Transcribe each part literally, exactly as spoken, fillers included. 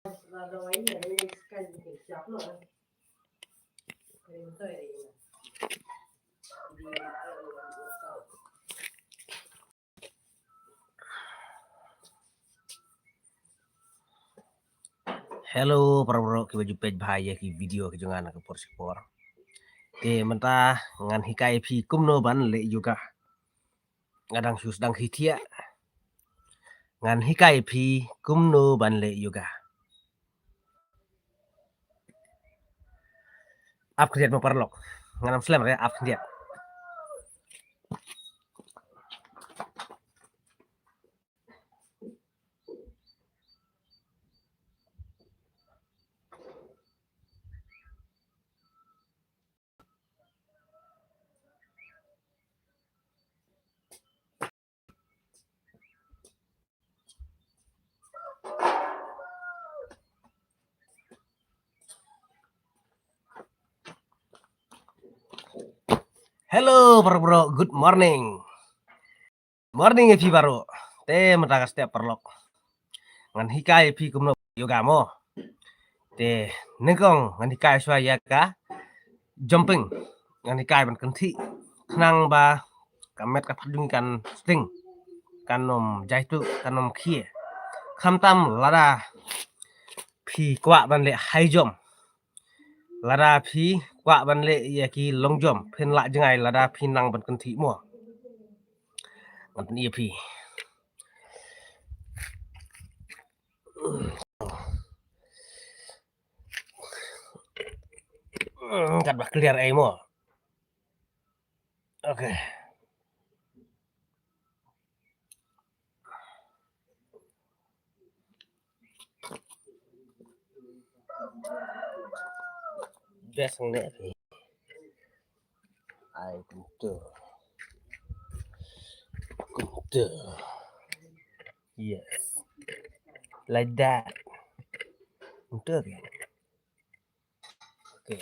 Hello para bro, kiba ju peit bha ïa ki video ki jong nga na ka por shi por. Te mynta ngan hikai phi kumno ban leh yoga. Nga dang shu sdang hi thiah. Ngan hikai phi kumno ban leh yoga. Ap khyndiat mo paralok. Ngan ym slem re, ap khyndiat. Hello para bro, good morning. Morning ïa phi baroh. Te mynta ka step paralok, ngan hikai ïa phi kumno yoga mo. Te nyngkong ngan hikai shuwa ïa ka jumping. Ngan hikai ban kynthih khnang ba ka met ka phad jong ngi kan sting, kan ym jai tuh, kan ym khie. Khamtam lada phi kwah ban leh high jump, lada phi kwah ban leh ïa ki long jump, phin lah jngai lada phi nang ban kynthih mo. Ngan pyni ïa phi. Katba clear ei mo. Okay. Best ngan leh. Ai kumto. Kumto. Yes. Like that. Kumto kan. Okay.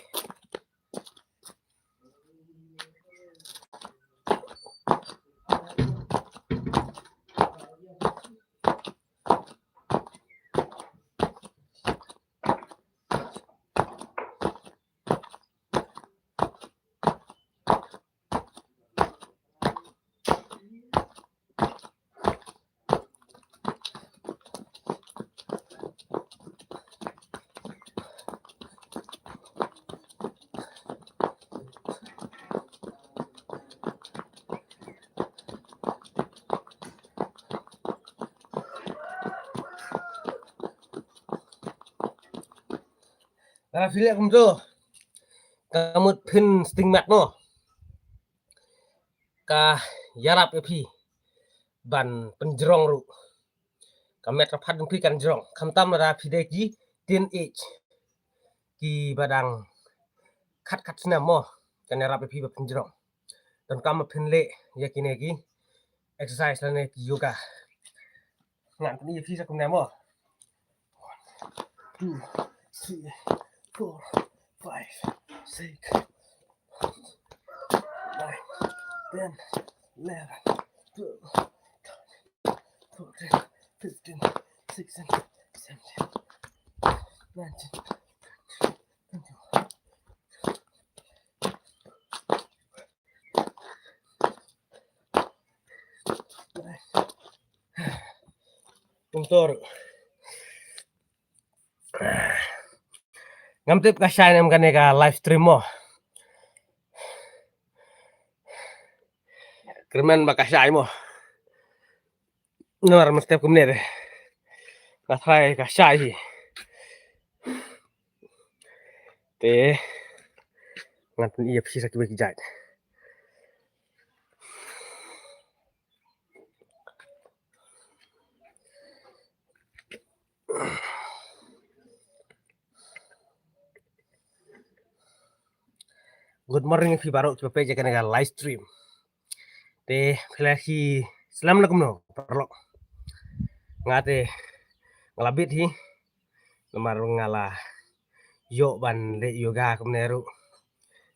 Lada phi leh kumto, ka mut phin sting met mo. Ka ïarap ïa phi ban pynjrong ruh. Ka met ka phad jong phi kan jrong. Khamtam lada phi dei ki teenage, kiba dang khat khat snem mo, kan ïarap ïa phi ba pynjrong. Donkam ba phin leh ïa kine ki exercise lane ki yoga. Ngan pyni ïa phi sa kumne mo. One, two, three, four, five, six, nine, ten, eleven, twelve, thirteen, fourteen, fifteen, sixteen, seventeen, nineteen, twenty, twenty-one. Kumto ruh. Ngam tip ka shai ne em kane ka live stream mo. Kyrmen ba ka shai mo. Namar mynstep kumne de, nga tharai ka shai hi. Te ngan pyni ïa phi sa kiwei ki jait. Good morning phi baroh kiba peit ïa kane ka live stream. Te phi la ki slem la kumno paralok? Nga te nga la bit hi. Namar nga la ïoh ban leh yoga kumne ruh.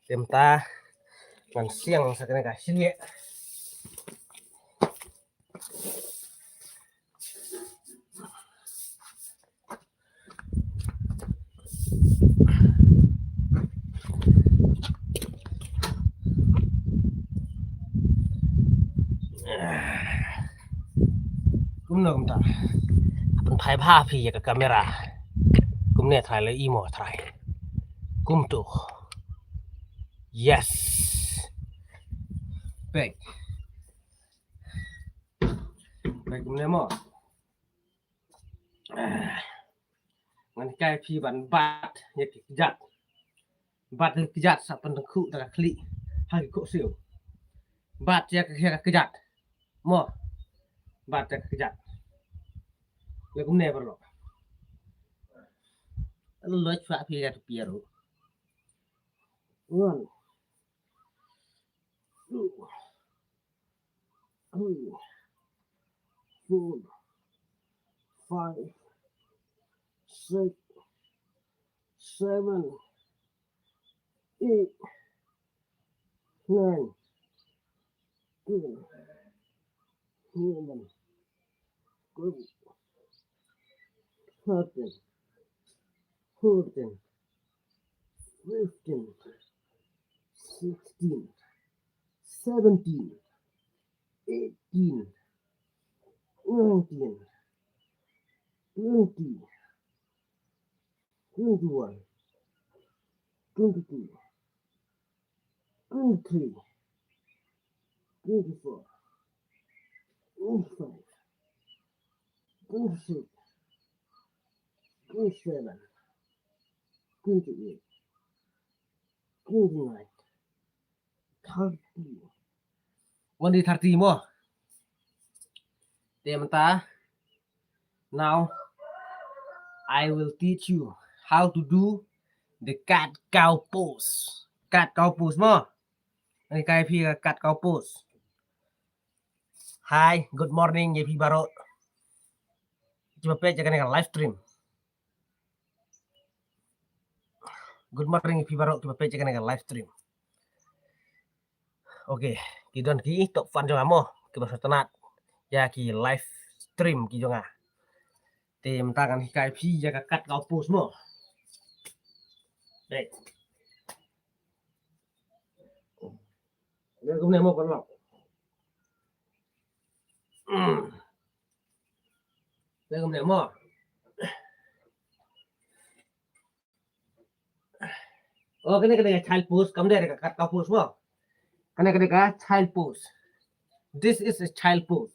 Te mynta ngan siang sa kane ka shilieh. Kumno kumta? Pynthai bha phi ïa ka kamera. Kumne trai le imo trai. Kumto. Yes. Pek. Pek kumne mo. Ah. Ngan hikai phi ban bat ïa ki kjat. Bat ïa ki kjat sa pyndengkhu da ka khlieh ha ki khohsiew. Bat ïa ka, ïa ka kjat. Mo. Bat ïa ka kjat. Le kumne paralok. Lo chwa phi ïa tu piaru. One. Two. Three, four, five, six, seven, eight, nine, ten, eleven, twelve, thirteen, fourteen, fifteen, sixteen, seventeen, eighteen, nineteen, twenty, twenty-one, twenty-two, twenty-three, twenty-four, twenty-five, twenty-six, twenty-seven, twenty-eight, twenty-nine, thirty. One day thirty mo. Te mynta. Now I will teach you how to do the cat cow pose. Cat cow pose mo. Ngan hikai phi ka cat cow pose. Hi, good morning ïa phi baroh. Kiba peit ïa kane ka live stream. Good morning ïa phi baroh kiba peit ïa kane ka live stream. Okay, ki don ki top fan jong nga mo kiba sngewtynnat ïa ki live stream ki jong nga. Te mynta ngan hikai phi ïa ka cat cow pose mo. Dei. Dei kumne mo paralok. Hmm. Dei kumne mo. Oh, kane kane ka child pose, kam dei ka cat cow pose mo. Kane kane ka child pose. This is a child pose.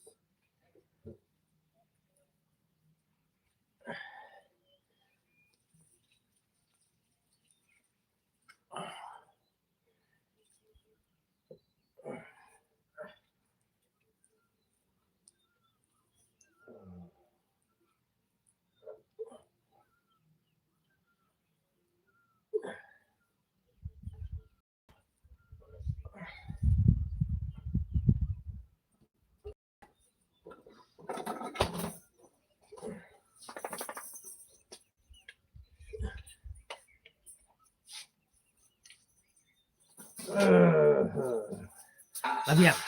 La biang.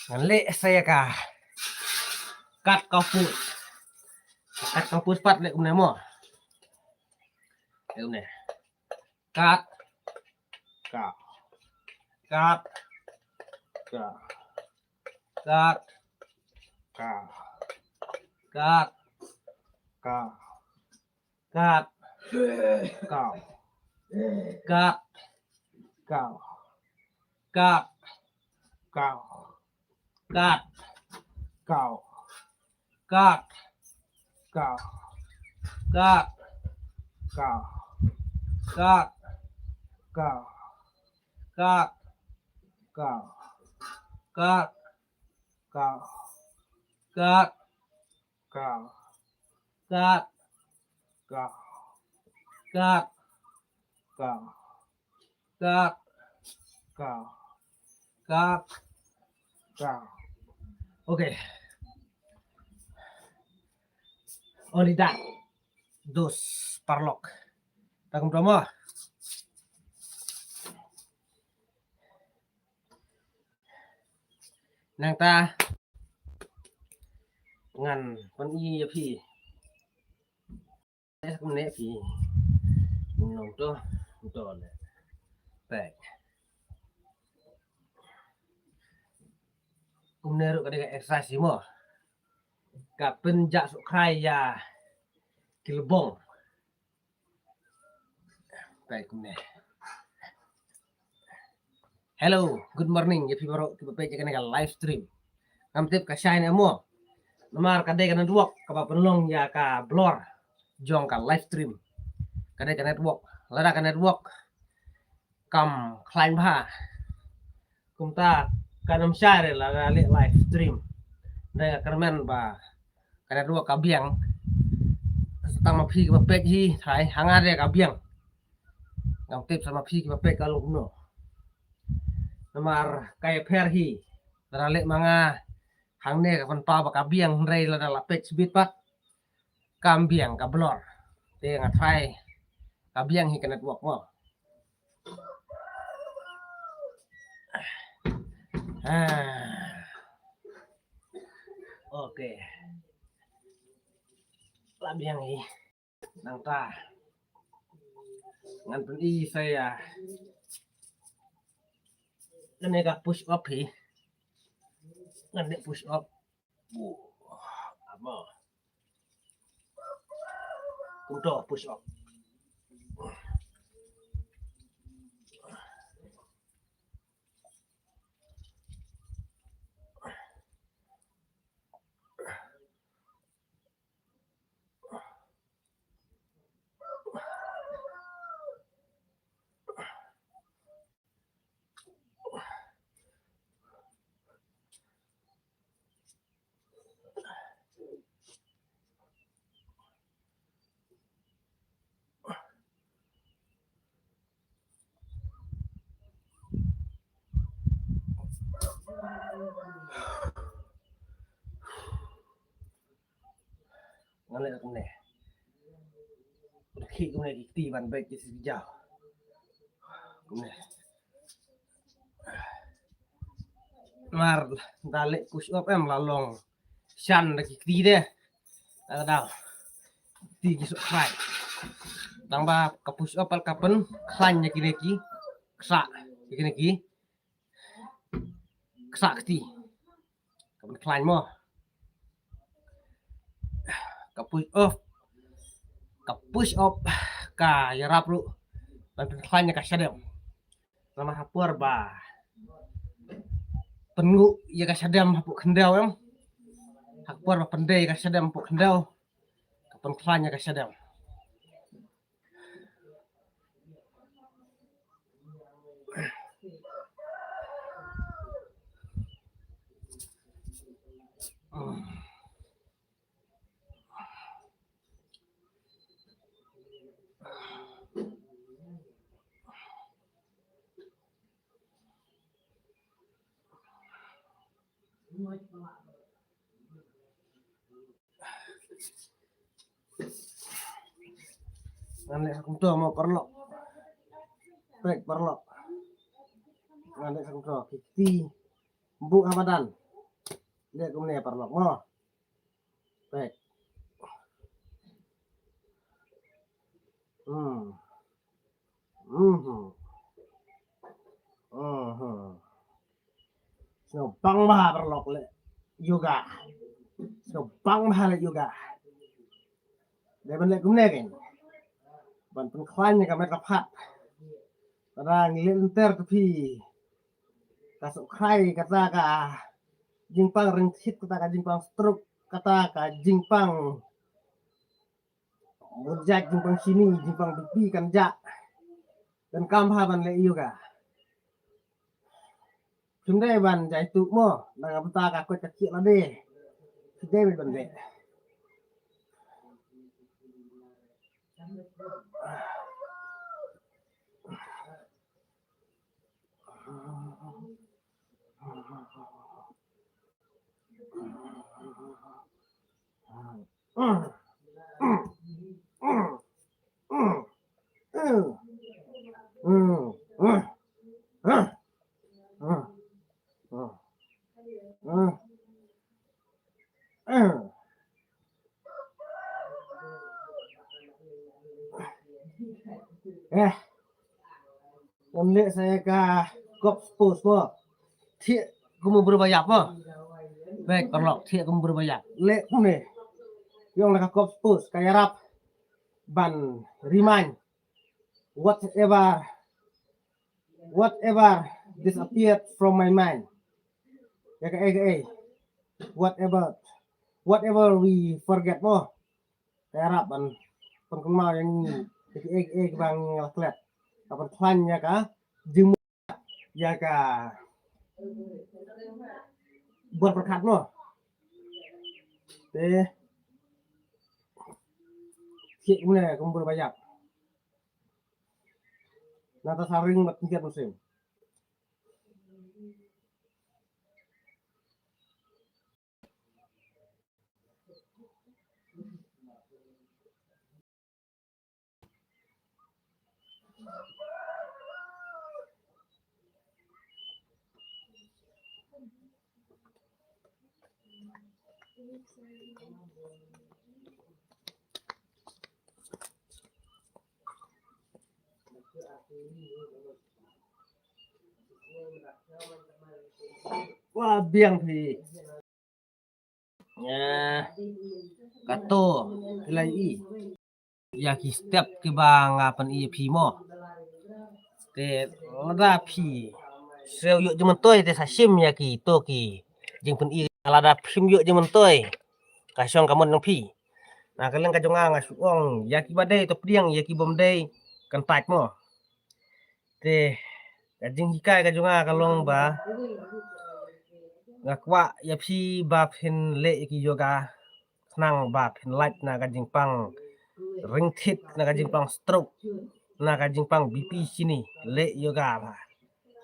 Ngan leh sa ïa ka cat cow pose. Cat cow pose pat leh kumne mo. Leh kumne. Cat. Cow. Cat. Cow. Cat. Cow. Cat. Cow. Cat. Cow. Cat. Cow. Cat. Cow. Cat. Cow. Cat. Cow. Cat. Cow. Cat. Cow. Cat. Cow. Cat. Cow. Cat. Cow. Cat. Cow. Cat. Cow. Cat. Cow. Cat. Cow. Okay. Only that. Those paralok. Ta kumta mo. Nangta ngan pyni ïa phi. Kumne phi. Nong to, to le. Pek. Kumne ruh ka dei ka exercise mo. Ka pynjah suk khrai ïa ki lbong. Peit kumne. Hello, good morning ïa phi baroh kiba peit ïa kane ka live stream. Ngam tip ka shai ne mo. Namar ka dei ka network kaba pynlong ïa ka blur jong ka live stream. Ka dei ka network. Lada ka network kam khlaiñ bha, kumta kan ym shai re lada leh live stream. Dei nga kyrmen ba ka network ka biang. Tang ma phi kiba peit hi, trai, ha nga re ka biang. Ngam tip sa ma phi kiba peit ka long kumno. Namar ka ïapher hi. Lada leh ma nga hangne ka pynpaw ba ka biang, hynrei lada la peit shibit pat kam biang, ka blur. Te nga trai ka biang hi ka network mo. Ah. Okay. La biang hi. Nangta ngan pyni sa ïa kane ka push up hi. Ngan leh push up. Amo. Kumto push up. Ngan leh kumne. Khih kumne ki kti ban beit ki sijaw. Kumne. Mar da leh push up em la long shan da ki kti de. Da daw. Kti ki suk khrai. Tang ba ka push up ka pynkhlaiñ ïa kine ki ksa, ïa kine ki ksa kti. Ka pynkhlaiñ mo. Ka push up, ka push up ka ïarap ruh ban pynkhlaiñ ïa ka shadem. Namar ha por ba pynnguh ïa ka shadem hapoh khyndew em, ha por ba pyndei ïa ka shadem hapoh khyndew, ka pynkhlaiñ ïa ka shadem. Ngan leh kumto mo paralok. Peit paralok. Ngan leh kumto, ki kti buh ha madan. Leh kumne paralok mo. Peit. Hmm. Mhm. Mhm. Sngewbang bha paralok leh yoga. Sngewbang bha leh yoga. Dei ban leh kumne kein. Ban pynkhlaiñ ïa ka met ka phad. Lada ngi leh lynter te phi, ka suk khrai, kata ka jingpang ryngthit, kata ka jingpang stroke, kata ka jingpang mut jait, jingpang shini, jingpang bipi kan jah. Kan kam bha ban leh yoga. Phim dei ban jai tuh mo, na ka bynta ka koit ka khiah lade. Phim dei ban leh. Eh. Ngam leh sa ïa ka golf post mo. Thiah kum u briew ba ïap mo. Bek paralok, thiah kum bru ba ïap. Leh kumne. Ïong la ka kop spus, ka ïarap ban remind whatever, whatever disappeared from my mind. Ïa kaei kaei. Whatever, whatever we forget mo. Ka ïarap ban pynkynmaw ïa ngi ïa kaei kaei ba ngi la klet. Ka pynkhlaiñ ïa ka jingmut, ïa ka bor pyrkhat mo. Te thiah kumne kum bru ba ïap. Nangta sa ring mat ngiat mynsiem. Wa biang phi. Ïa, kato, lai i. Ïa ki step kiba nga pyni ïa phi mo. Te lada phi siew ïoh jingmyntoi te sa shim ïa kito ki jingpyni, lada phim ïoh jingmyntoi ka shong ka mon jong phi. Na ka liang ka jong nga nga shu ong ïa kiba dei to pdiang, ïa kibym dei kan tait mo. Te ka jinghikai ka jong nga ka long ba nga kwah ïa phi ba phin leh ïa ki yoga khnang ba phin lait na ka jingpang ring thied, na ka jingpang stroke, na ka jingpang B P shini. Leh yoga ba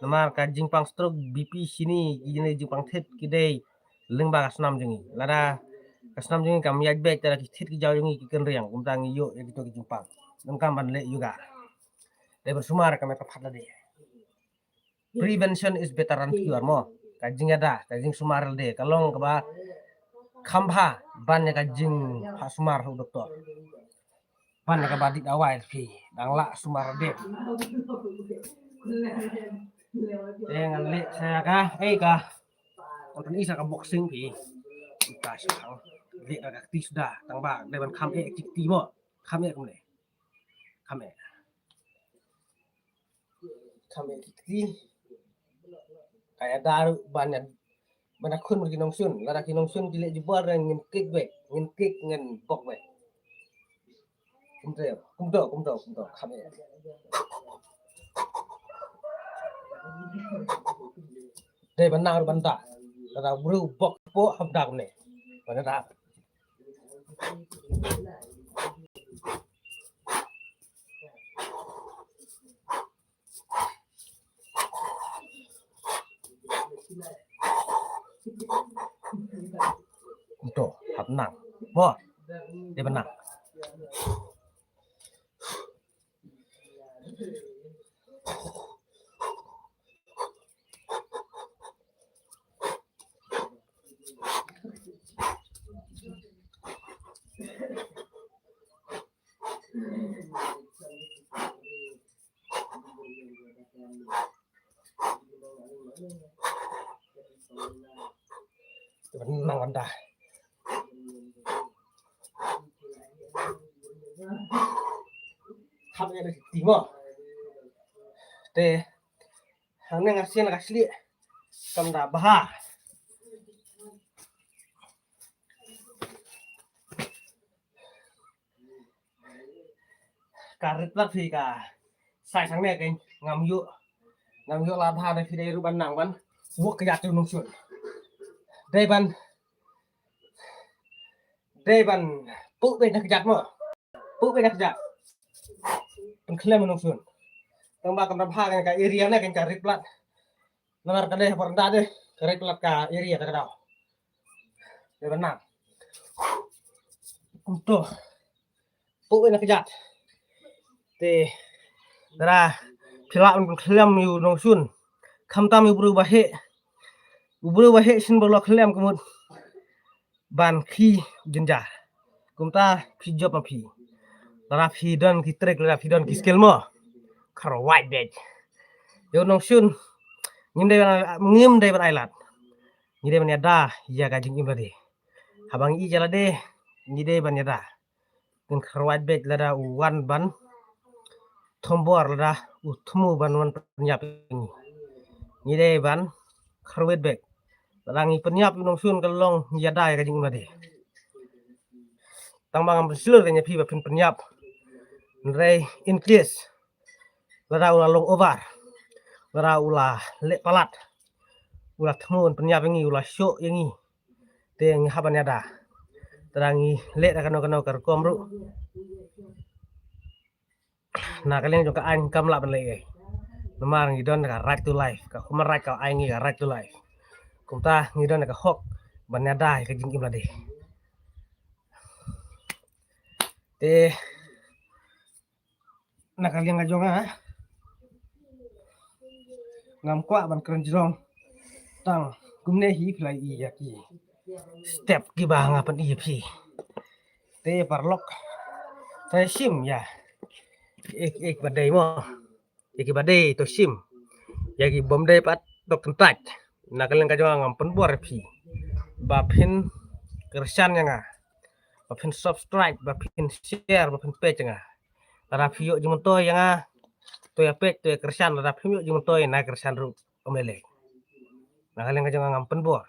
namar ka jingpang stroke, B P shini, ki jingpang thied ki dei lyngba ka snam jong ngi. Lada ka snam jong ngi kam ïaid beit, te ki thied ki jaw jong ngi ki kynriang, kumta ngi ïoh ïa kito ki jingpang. Ngam kam ban leh yoga. Dei ban sumar ka met ka phat lade. Prevention is better than cure mo. Ka jingïada, ka jingsumar lade ka long kaba kham bha ban ïa ka jingphah sumar ha u doktor. Ban ïa kaba dih dawai phi dang lah sumar lade. Te ngan leh sa ka, eh, ka, ngan pyni sa ka boxing phi. Ka sa leh da ka kti suda, tang ba dei ban kham eh ki kti mo. Kham eh kumne. Kham eh. Kham eh ki kti. Ka ïada ruh ban ïa, ban ïakhun bad ki nongshun. Lada ki nongshun ki leh jubor, ngin kick back, ngin kick, ngin bok back. Kumto, kumto, kumto, kumto. Kham eh. Dei ban nang ruh ban da. Lada briew bok hapoh, hap da kumne. Ban da. To, hap nang. Mo. Dei ban nang. Nang wan da. Kham eh da ki kti mo. Te hangne nga sien ka slieh kam da bha. Ka rit palat phi ka size hangne kein ngam ïoh, ngam ïoh lad bha, da phi dei ruh ban nang ban wok kjat u nongshun. Dei ban, dei ban puh beit na kjat mo. Puh beit na kjat. Pynkhlem u nongshun. Tang ba kam da bha kein ka area ne kein ka rit palat. Namar ka dei ha baranda de, ka rit palat ka area ta ka daw. Dei ban nang. Kumto. Puh beit na kjat. Te lada phi lah ban pynkhlem ïa u nongshun. Khamtam ïa u briew ba heh. U briew ba heh shen ba la khlem ka mut ban khie u jynjar. Kumta phi jop ma phi. Lada phi don ki trick, lada phi don ki skill mo. Kharwai beit. Ïa u nongshun. Ngim dei ban, ngim dei ban ai lad. Ngi dei ban ïada ïa ka jingim lade. Haba ngi ïeit ïa lade, ngi dei ban ïada. Ngin kyrwat beit lada u wan ban thombor, lada u thmu ban wan pynïap ïa ngi. Ngi dei ban kyrwat beit. Lada ngi pynïap ïa u nongshun ka long ngi ïada ïa ka jingim lade. Tang ba ngam pynshlur ïa phi ba phin pynïap. Hynrei in case lada u la long over, lada u la leh palat, u la thmu ban pynïap ïa ngi, u la shoh ïa ngi, te ngi hap ban ïada. Te lada ngi leh da kano kano ka rukom ruh, na ka liang jong ka aiñ kam lah ban leh ei. Namar ngi don ka right to life, ka human right, ka ai ngi ka right to life. Kumta ngi don ka hok ban ïada ïa ka jingim lade. Te na ka liang ka jong nga, ngam kwah ban kren jrong. Tang kumne hi phi la ïohi ïa ki step kiba nga pyni ïa phi. Te paralok, sa shim ïa ki, ki, kiba dei mo, ïa kiba dei to shim, ïa ki bym dei pat to kyntait. Na ka liang ka jong nga ngam pynbor ïa phi ba phin kyrshan ïa nga, ba phin subscribe, ba phin share, ba phin peit ïa nga. Lada phi ïoh jingmyntoi ïa nga, to ïa peit, to ïa kyrshan. Lada phim ïoh jingmyntoi, na kyrshan ruh ym lei lei. Na ka liang ka jong nga ngam pynbor.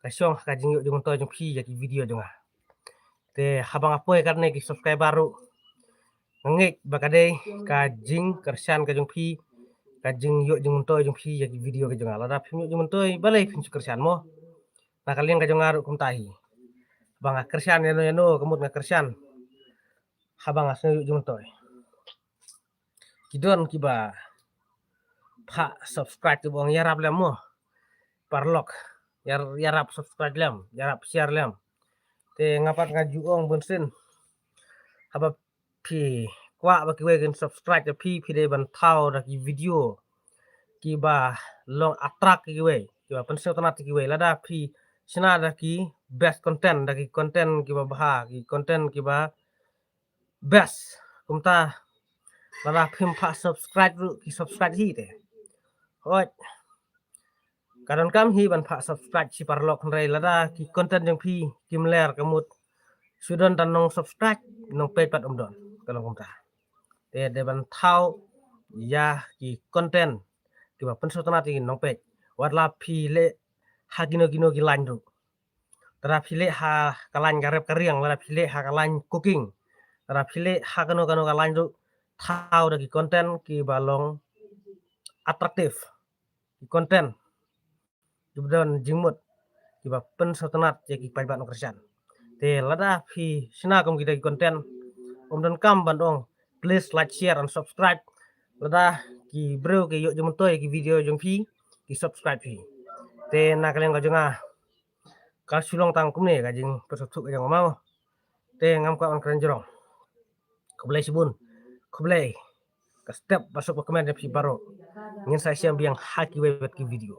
Ka shong ha ka jingïoh jingmyntoi jong phi ïa ki video jong nga. Te haba nga poi katne ki subscriber ruh, nga ngeit ba ka dei ka jingkyrshan ka jong phi, ka jingïoh jingmyntoi jong phi ïa ki video ka jong nga. Lada phim ïoh jingmyntoi, balei phin shu kyrshan mo? Na ka liang ka jong nga ruh kumta hi. Ba nga kyrshan ïano ïano, ka mut nga kyrshan haba nga sngew ïoh jingmyntoi. Ki don kiba phah subscribe, kiba ong ïarap lem mo, paralok, ïar-, ïarap subscribe lem, ïarap share lem. Te nga pat nga ju ong bunsien, haba phi kwah ba kiwei kin subscribe ïa phi, phi dei ban thaw da ki video kiba long attract ïa kiwei, kiba pynsngewtynnat ïa kiwei. Lada phi shna da ki best content, da ki content kiba bha, ki content kiba best. Kumta lada phim phah subscribe ruh ki subscribe hi te. Hooid, ka donkam hi ban phah subscribe shi paralok, hynrei lada ki content jong phi kim ler, ka mut shu don tang nong subscribe, nong peit pat ym don, ka long kumta. Te dei ban thaw ïa ki content kiba pynsngewtynnat ïa ki nong peit. Wat la phi leh ha kino kino ki line ruh. Lada phi leh ha ka line ka rep ka riang, lada phi leh ha ka line cooking, lada phi leh ha kano kano ka line ruh, thaw da ki content kiba long attractive, ki content kiba don jingmut, kiba pynsngewtynnat ïa ki paidbah nongkyrshan. Te lada phi shna kum kita ki content, ym donkam ban ong please like, share and subscribe. Lada ki briew ki ïoh jingmyntoi ïa ki video jong phi, ki subscribe phi. Te na ka liang ka jong nga, ka shu long tang kumne ka jingpynsngewthuh ka jong nga mo. Te ngam kwah ban kren jrong. Khublei shibun. Khublei. Ka step ba suk ba kmen ïa phi baroh. Ngin sa ïashem biang ha kiwei pat ki video.